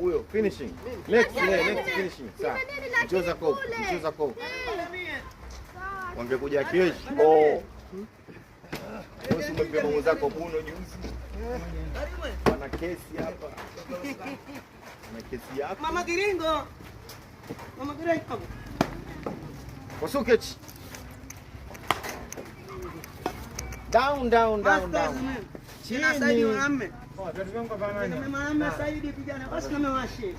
Huyo finishing. Next, yeah, next finishing. Sawa. Mcheza kofu, mcheza kofu. Wangekuja kesho. Wewe umempa mwenzako buno juzi. Wana kesi hapa. Wana kesi hapa. Mama Kiringo. Mama Kiringo. Kosuke. Down, down, down, down. Chini. Saidi mwanamume. Chini. Saidi kijana. Basi na mewashe.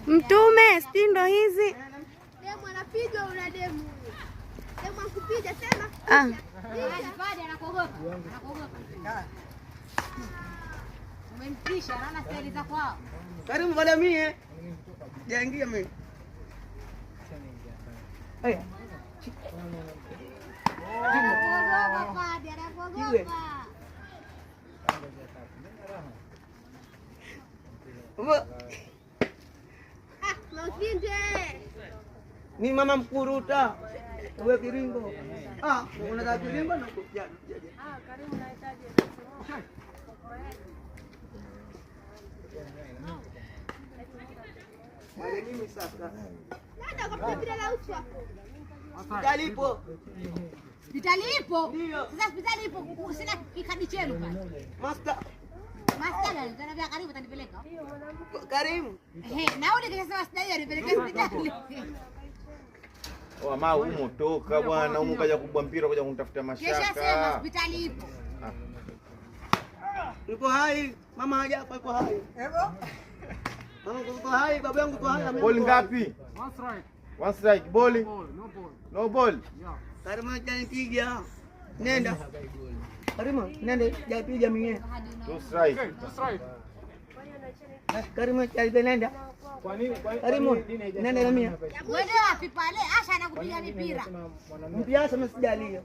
Mtume, si ndo hizi? Demu anapiga una demu. Demu akupiga tena. Ah. Fadi anakuogopa. Anakuogopa. Umemtisha, anaona staili za kwao. Karibu bada mie. Jaingia mimi. Haya. Anakuogopa Fadi, anakuogopa. Ah, maushinde. Ni mama mkuruta. Wewe Kiringo. Ah, unataka Kiringo na kijana. Ah, karibu nahitaji. Wale mimi sasa. Nenda kwa mpira la uso hapo. Hospitali ipo. Hospitali ipo. Ndio. Sasa hospitali ipo, sina kikadi chenu pale. Master Master ananiambia karibu atanipeleka. Karimu. Ehe, nauli kisha sema sijai anipeleke hospitali. Oh, ama humo toka bwana, humo kaja kubwa mpira kuja kunitafuta Kisha sema mashaka. hospitali ipo. Yuko hai, mama hajafa yuko hai. Mama yuko hai, baba yangu yuko hai. Boli ngapi? One strike. One strike. Boli. Ball, no ball. No ball. Yeah. Karimu hajanipiga. Nenda. Karimu, nenda hajapiga mimi. Two strike. Okay, two strike. Karimu hajanipiga nenda. Karimu, nenda na mimi. Wewe wapi pale? Asha anakupiga mipira. Mpiasa mimi sijalia.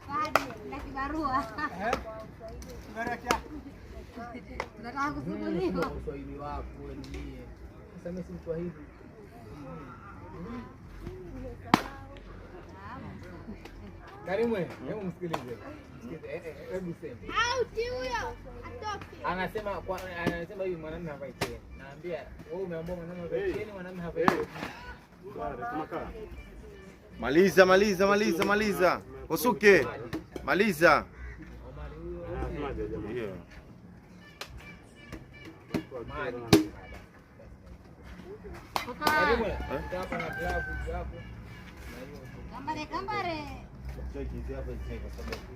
Fadi na kibarua. Tunataka kusumbuliwa. Uswahili wako wewe. Sasa mimi si Mswahili. Karimu, hebu msikilize. Msikilize, hebu sema. Out huyo. Atoke. Anasema kwa anasema hivi mwanamume havai cheni. Naambia wewe umeambiwa mwanamume havai cheni, mwanamume havai cheni. Maliza, maliza, maliza, maliza. Kosuke. Maliza. Yeah. Karimu, hapa na glavu hapo. Kambare kambare. Cheki hizi hapa hizi kwa sababu